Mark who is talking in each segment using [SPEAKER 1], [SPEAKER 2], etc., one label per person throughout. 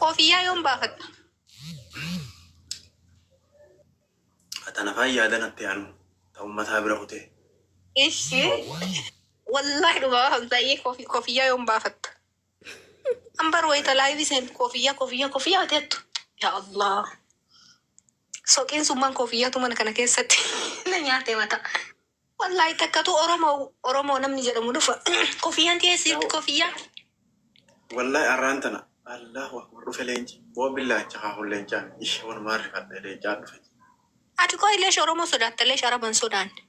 [SPEAKER 1] Koofiyyaa yoom baafatta?
[SPEAKER 2] Tana faan yaada natti aanu ta ummataa bira kutee.
[SPEAKER 1] Ishi. Wallaahi dhugaa Hamzaayyee koofiyyaa yoom baafatta? Ambar wayita live seentu koofiyyaa koofiyyaa koofiyyaa teettu. Yaa Allah. Soqiin summaan koofiyyaatu mana kana keessatti na nyaate mata. Wallaahi takkatu Oromoo Oromoo namni jedhamu dhufa. Kofiyyaan tiyee jirti koffiyyaa.
[SPEAKER 2] Wallahi arraan tana Allahu akbar dhufe leenci. Boo billaacha haa hun leencaan ishee wanumaan rifadhe leencaan dhufe.
[SPEAKER 1] Ati koo leesh Oromoo sodaatta leesh Araban sodaanne.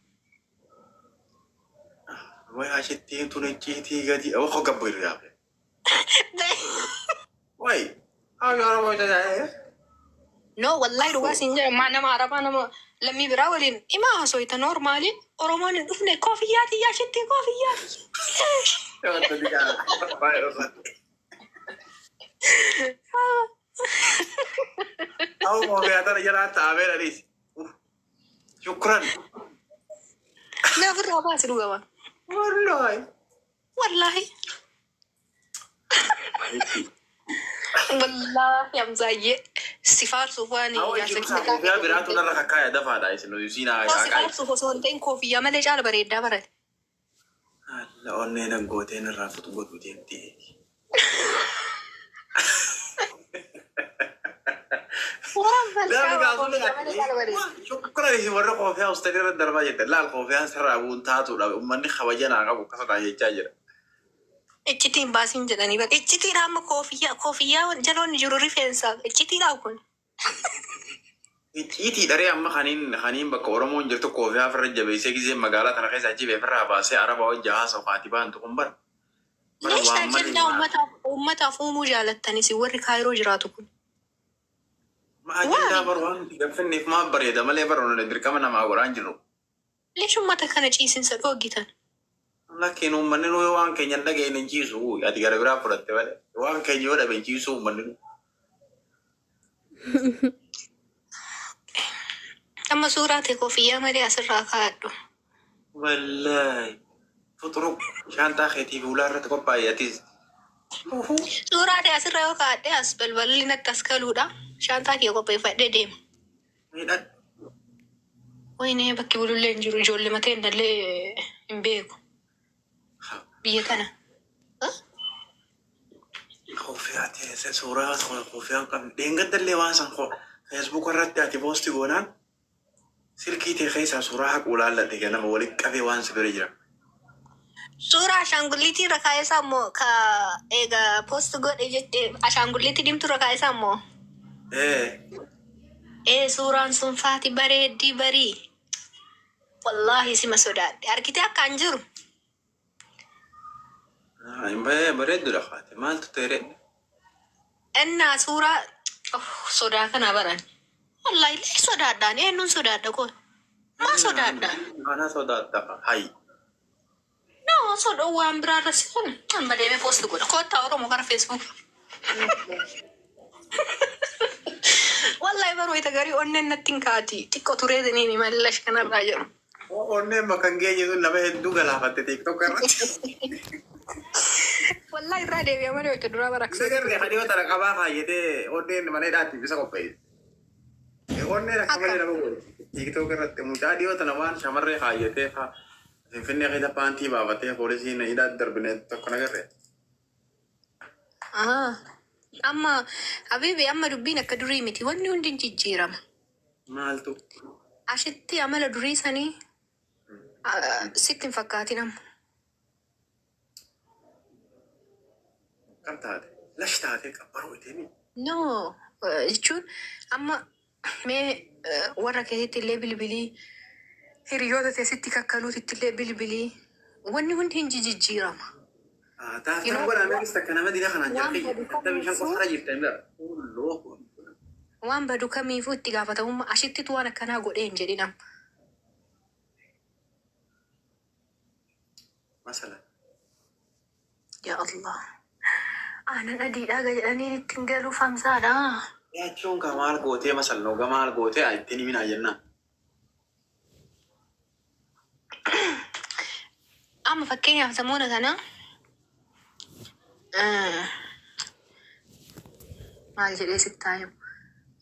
[SPEAKER 2] Way ashittiin tun icciitii gadi awwa gabbu jiru yaabbe. Way haa Oromoo tajaajila.
[SPEAKER 1] No, wallahi dhugaa siin jedha maa nama Arabaa nama lammii biraa waliin himaa haasofita normal Oromoon hin dhufne koofiyyaa tiyyaa shittii koofiyyaa tiyyaa.
[SPEAKER 2] Awu kofiyaa tana jalaa taa'amee dhaliis. Shukran.
[SPEAKER 1] Mee ofirraa baasi dhugama.
[SPEAKER 2] Wallahi.
[SPEAKER 1] Wallahi. Wallahi Hamzaayyee si faarsuuf waan
[SPEAKER 2] Awu
[SPEAKER 1] jaarsa
[SPEAKER 2] isin
[SPEAKER 1] kiyya
[SPEAKER 2] kofiyaa biraatu narra kakkaaya dafaadha isin siin
[SPEAKER 1] Si
[SPEAKER 2] haa
[SPEAKER 1] faarsuuf osoo hin ta'in koofiyyaa malee caala bareeddaa barate.
[SPEAKER 2] Alla onnee nan gooteen irraa futu godhu deemti.
[SPEAKER 1] Waan
[SPEAKER 2] Namni
[SPEAKER 1] falshaa
[SPEAKER 2] gaafuu
[SPEAKER 1] koofiyyaa malee caala bareedda.
[SPEAKER 2] Shukran isin warra kofiyaa ustadii irra darbaa jette laal kofiyaan sirraa bu'uun taatuudha uummanni kabaja naa qabu akkasadha jechaa jira.
[SPEAKER 1] Iccitiin baasiin jedhanii bara. Iccitiidha amma koofiyyaa koofiyyaa jaloonni jiru rifeensa iccitiidha kun.
[SPEAKER 2] Icciitii dharee amma kaniin bakka Oromoon jirtu kofiyaa ofirra jabeessee gizee magaalaa tana keessa achi ofirraa baasee Araba wajji haasa'u haati baantu kun bara. Bara
[SPEAKER 1] Leeshaa
[SPEAKER 2] waan malee
[SPEAKER 1] ajandaa uummataaf uumuu jaalattanis warri Kaayiroo jiraatu kun.
[SPEAKER 2] Ma ajandaa bar waan nuti gaffinneef maaf bareeda malee bara nuti dirqama namaa godhaan jirru.
[SPEAKER 1] Leesh uummata kana ciisinsa dhooggitan.
[SPEAKER 2] Lakkiin uummanni nu waan keenya hin dhageenye hin ciisu ati gara biraa fudhatte malee waan keenya yoo dhabe hin ciisu uummanni nu.
[SPEAKER 1] Amma suuraa ta'e koofiyyaa malee asirraa kaa'adhu.
[SPEAKER 2] Wallaahi fuxuruq shaantaa keetii fi ulaa irratti qophaa'e atis.
[SPEAKER 1] Suuraa ta'e asirra yoo kaa'adhe as balballi natti as galuudha. Shaantaa kiyya qopheeffadhee deema.
[SPEAKER 2] Miidhag.
[SPEAKER 1] Wayinee bakki bulullee hin jiru ijoollee matee innallee hin beeku biyya tana.
[SPEAKER 2] Kofiyaa teesse suuraa kofiyaa hin qabne. Dheengaddallee waan san Facebook irratti ati poosti goonaan silkii tee keessaa suuraa haquu laalladhe ganama walitti qabee waan si bira jira.
[SPEAKER 1] Suuraa ashaangulliitii irra kaa'ee isaa immoo ka eega poost godhe jettee ashaangulliitii diimtuu irra kaa'ee isaa immoo.
[SPEAKER 2] Ee.
[SPEAKER 1] Ee suuraan sun faati bareeddii barii. Wallaahi sima sodaadhe. Argitee akka an jiru.
[SPEAKER 2] Bareeddudha kaate maaltu ta'e?
[SPEAKER 1] Innaa suuraa sodaa kana baran. Wallaahi lee sodaadhaan eenyuun sodaadha kun? Maa sodaadhaan?
[SPEAKER 2] Ana sodaatta hayi.
[SPEAKER 1] No, sodaa waan biraarra si kun amma deemee poost godha. Kottaa Oromoo gara Facebook. Wallaahi baroo ita garii onneen natti hin kaati. Xiqqoo turee siniin mallash kanarraa jedhu.
[SPEAKER 2] Onneen bakka hin geenye sun nama hedduu galaafatte TikTok irratti.
[SPEAKER 1] Wallaahi irraa deebi'a malee hojii duraa baraksa.
[SPEAKER 2] Sagarri hadiyoo tana qabaa kaayyatee onneen mana hidhaatti bisa qopheesse. Onneen akka malee nama godhe. TikTok irratti mucaa dhiyoo tana waan shamarree kaayyatee faa Finfinnee keessa paantii baafatee poolisiin hidhaatti darbine tokko nagarre.
[SPEAKER 1] Amma Habibi amma dubbiin akka durii miti wanni hundi hin jijjiirama.
[SPEAKER 2] Maaltu?
[SPEAKER 1] Ashitti amala durii sanii sitti hin fakkaatin amma.
[SPEAKER 2] Kam taate? Lash taatee qabbaroo itee
[SPEAKER 1] No, jechuun amma mee warra keetitti illee bilbilii hiriyoota teessitti kakkaluutitti illee bilbilii wanni hundi hin jijjiirama.
[SPEAKER 2] Taaftaan godha ameeris takka nama dida kanaan
[SPEAKER 1] Waan
[SPEAKER 2] jira
[SPEAKER 1] badu
[SPEAKER 2] kiyya. 55 qofa jirta hin bira.
[SPEAKER 1] Waan badu kamiifuu itti gaafatamummaa ashittitu waan akkanaa godhee hin jedhin amma.
[SPEAKER 2] Masala.
[SPEAKER 1] Yaa Allah. Aannan adiidhaa jedhanii ittiin galuuf hamsaadha.
[SPEAKER 2] Yaachuun ka maal gootee masal noga maal gootee ittiin himinaa jennaan.
[SPEAKER 1] Amma fakkeenyaaf samoona kana Maal jedhee sitti haa himu?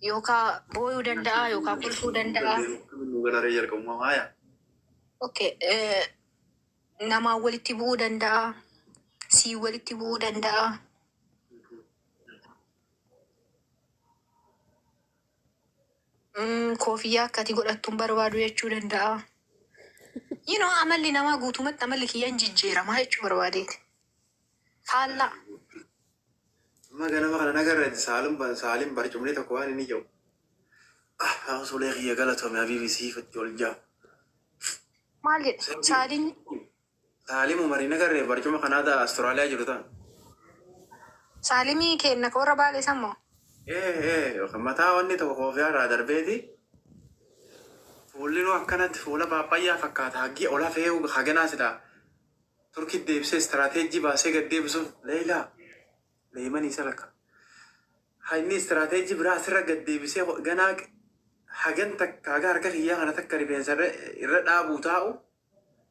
[SPEAKER 1] Yookaan booyuu danda'a yookaan kolfuu danda'a.
[SPEAKER 2] Nu galaree jalqabuma haaya.
[SPEAKER 1] Okay, namaan walitti bu'uu danda'a. Sii walitti bu'uu danda'a. Koofiyyaa akka ati godhattu hin barbaadu jechuu danda'a. Amalli namaa guutumatti amalli kiyyaan jijjiiramaa jechuu barbaadeeti. Faallaa.
[SPEAKER 2] Amma ganama kana nagarre saalim saalim barcumni tokko waan inni jedhu. Ah, sulee kiyya galatoomi habiibi siifatti ol jaa.
[SPEAKER 1] Maal jedhe? Saaliin.
[SPEAKER 2] Saalim umarii nagarre barcuma kanaada Austraaliyaa jiru ta'a.
[SPEAKER 1] Saalimii kenna ka warra baalee sammoo.
[SPEAKER 2] Ee mataa wanni tokko koofiyaa irraa darbeeti. Fuulli nu akkanatti fuula paappaayyaa fakkaata. Haggii ola fe'uu haganaa silaa. Turkii deebisee istiraateejii baasee gad deebisuuf leelaa. Leemanii isa lakka. Inni istiraateejii biraa asirra gad deebisee ganaa hagan takka haga harka kiyyaa kana takka rifeensa irra dhaabuu taa'u.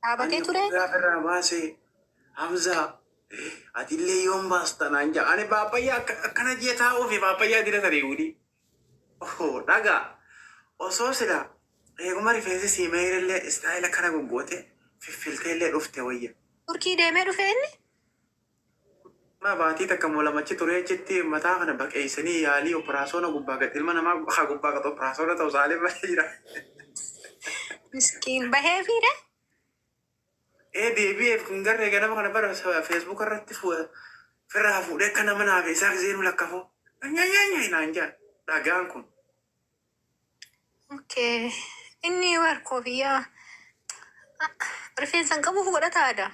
[SPEAKER 1] Dhaabatee ture.
[SPEAKER 2] Gaafa irraa baasee Hamzaa ati illee yoom baasta naan jedha. Ani paappaayyaa akkana jee taa'uu fi paappaayyaa dira saree wuli. Dhagaa osoo silaa eeguma rifeensi sii meeyillee istaayila akkana goggoote fiffiltee illee dhufte wayya.
[SPEAKER 1] Turkii deemee dhufe inni.
[SPEAKER 2] Ma baatii takka moo lamachi turee achitti mataa kana baqeessanii yaalii operaasyoona gubbaa gad ilma namaa haa gubbaa gad operaasyoona ta'u saalee malee jira.
[SPEAKER 1] Miskiin bahee fiide.
[SPEAKER 2] Ee deebi'eef kun garree ganama kana bara feesbuuk irratti firraa fuudhee akka nama naaf isaa gisee lakkafoo. Nyaanyaanya naan jaa dhagaan kun.
[SPEAKER 1] Okay. Inni war koofiyyaa rifeensa hin qabuuf godhataadha.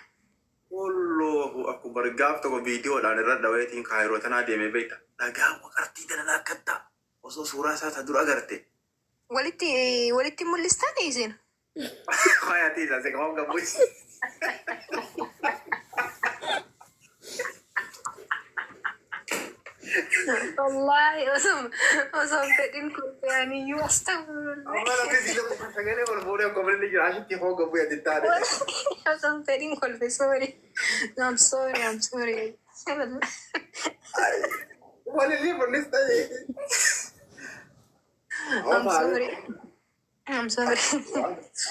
[SPEAKER 2] Allahu akbar gaaf tokko viidiyoodhaan irra dhaweetiin kaayiroo tanaa deemee beekta. Dhagaa waqartii dana akkatta osoo suuraa isaa ta dura agarte.
[SPEAKER 1] Walitti mul'istan isin.
[SPEAKER 2] Hayatii isaa se qabaam gabbuusi.
[SPEAKER 1] Wallaahi osoo fedhin kolfeaniyyuu astagfirullah.
[SPEAKER 2] Amma lafti si tokko sagalee ol fuudhee akka bililli jira ashitti hoo gabbuu ati taate.
[SPEAKER 1] Osoo fedhin kolfe, sorry. I'm sorry, I'm sorry.
[SPEAKER 2] Walillee mul'ista.
[SPEAKER 1] I'm sorry. I'm sorry.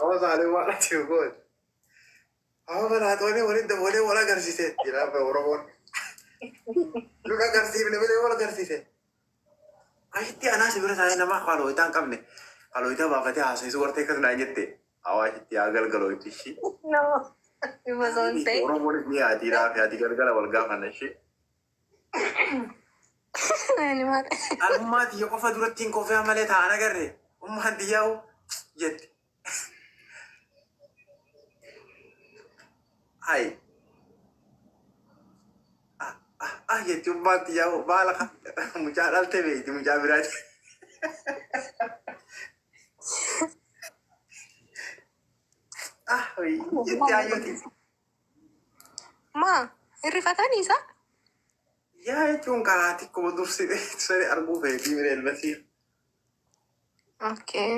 [SPEAKER 2] Hawa saalee waan ati goon. Hawa balaaxoonee waliin dabalee wal agarsiise jedha Oromoon. Nu agarsiifne malee wal agarsiise. Ashitti anaa si bira taa'ee nama kalooyitaa hin qabne kalooyitaa baafatee haasa'isuu wartee akkas naan jette. Hawa ashitti haa galgalooyitti ishii.
[SPEAKER 1] No. Osoo hin ta'in.
[SPEAKER 2] Oromoonis ni haati raafi haati galgala wal gaafanna ishee.
[SPEAKER 1] Ani maal.
[SPEAKER 2] Alummaa tiyya qofa duratti hin kofee malee taa'an agarre. Ummaan tiyyaa'u jette. Hai. Ah ah ah jetti ummaan tiyyaa'u baala mucaa dhalte beekti mucaa biraati. Ah jetti hayyoti.
[SPEAKER 1] Maa hirrifatanii isa?
[SPEAKER 2] Yaa jechuun karaa xiqqoo dursi sani arguu feetii mire elbasii.
[SPEAKER 1] Okay.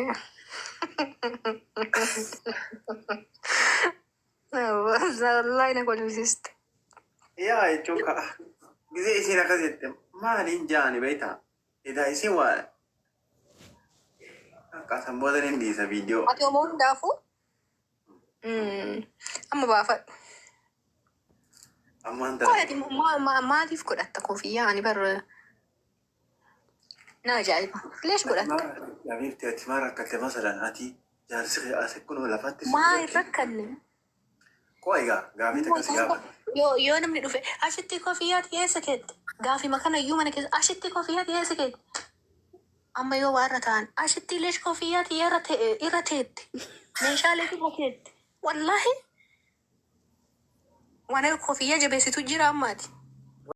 [SPEAKER 1] Wallahi na kolfisiiste.
[SPEAKER 2] Yaa jechuun karaa gisee isiin akkas jette maaliin jaani beektaa? Edaa isin waa akka san booda ni dhiisa viidiyoo.
[SPEAKER 1] Ati homaa hundaafuu amma baafadhu.
[SPEAKER 2] Ammaan
[SPEAKER 1] Qoy
[SPEAKER 2] tana.
[SPEAKER 1] Ati maaliif godhatta koofiyyaa? Ani bar na ajaa'iba. Leesh godhatta?
[SPEAKER 2] Yaamiifti ati maa rakkatte masalan ati jaarsi kee as kunoo lafatti si
[SPEAKER 1] Maa hin
[SPEAKER 2] duratti.
[SPEAKER 1] rakkanne?
[SPEAKER 2] Koo egaa gaafii takka si gaafadha.
[SPEAKER 1] Yoo namni dhufe ashitti koofiyyaa dhiyeessa keette gaafima kana iyyuu mana keessa ashitti koofiyyaa dhiyeessa keette amma yoo waa irra ta'an ashitti leesh koofiyyaa irra teette meeshaalee irra keette wallaahi waan akka koofiyyaa jabeessitu jira ammaati.